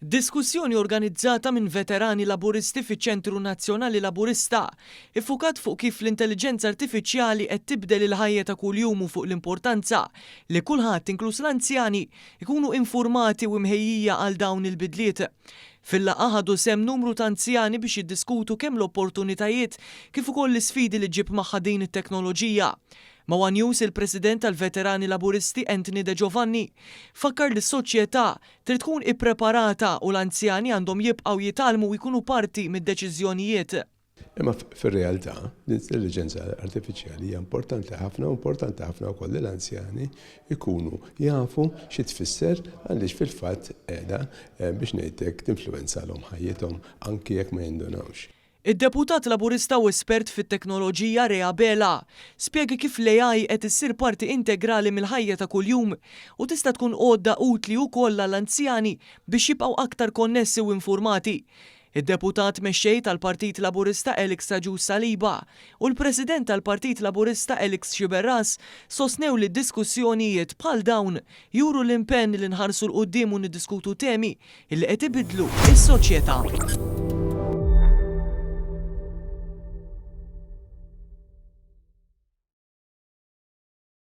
Diskussjoni organizzata minn veterani Laburisti fiċ-Ċentru Nazzjonali Laburista iffukat fuq kif l-intelliġenza artifiċjali qed tibdel il-ħajja ta' kuljum u fuq l-importanza li kulħadd, inkluż l-anzjani, ikunu infurmati u imħejjija għal dawn il-bidliet. Fil-laqgħa ħadu sehem numru ta' anzjani biex jiddiskutu kemm l-opportunitajiet kif ukoll l-isfidi li ġġib magħha din it-teknoloġija. Ma' one News il-President tal-Veterani Laburisti Anthony De Giovanni fakkar li s-soċjetà trid tkun ippreparata u l-anzjani għandhom jibqgħu jitgħallmu u jkunu parti mid-deċiżjonijiet. Imma fir-realtà, l-intelliġenza artifiċjali hija importanti ħafna u importanti ħafna wkoll li l-anzjani jkunu jafu xi tfisser għaliex fil-fatt qiegħda biex ngħidlek tinfluwenzalhom ħajjithom anki jekk ma jindunawx. Id-Deputat Laburista u espert fit-teknoloġija Ray Abela spjega kif l-AI qed issir parti integrali mill-ħajja ta' kuljum u tista' tkun għodda utli wkoll għall-anzjani biex jibqgħu aktar konnessi u infurmati. Id-Deputat Mexxej tal-Partit Laburista Alex Agius Saliba u l-President tal-Partit Laburista Alex Sciberras sostnew li diskussjonijiet bħal dawn juru l-impenn li nħarsu 'l quddiem u niddiskutu temi li qed ibiddlu s-soċjetà.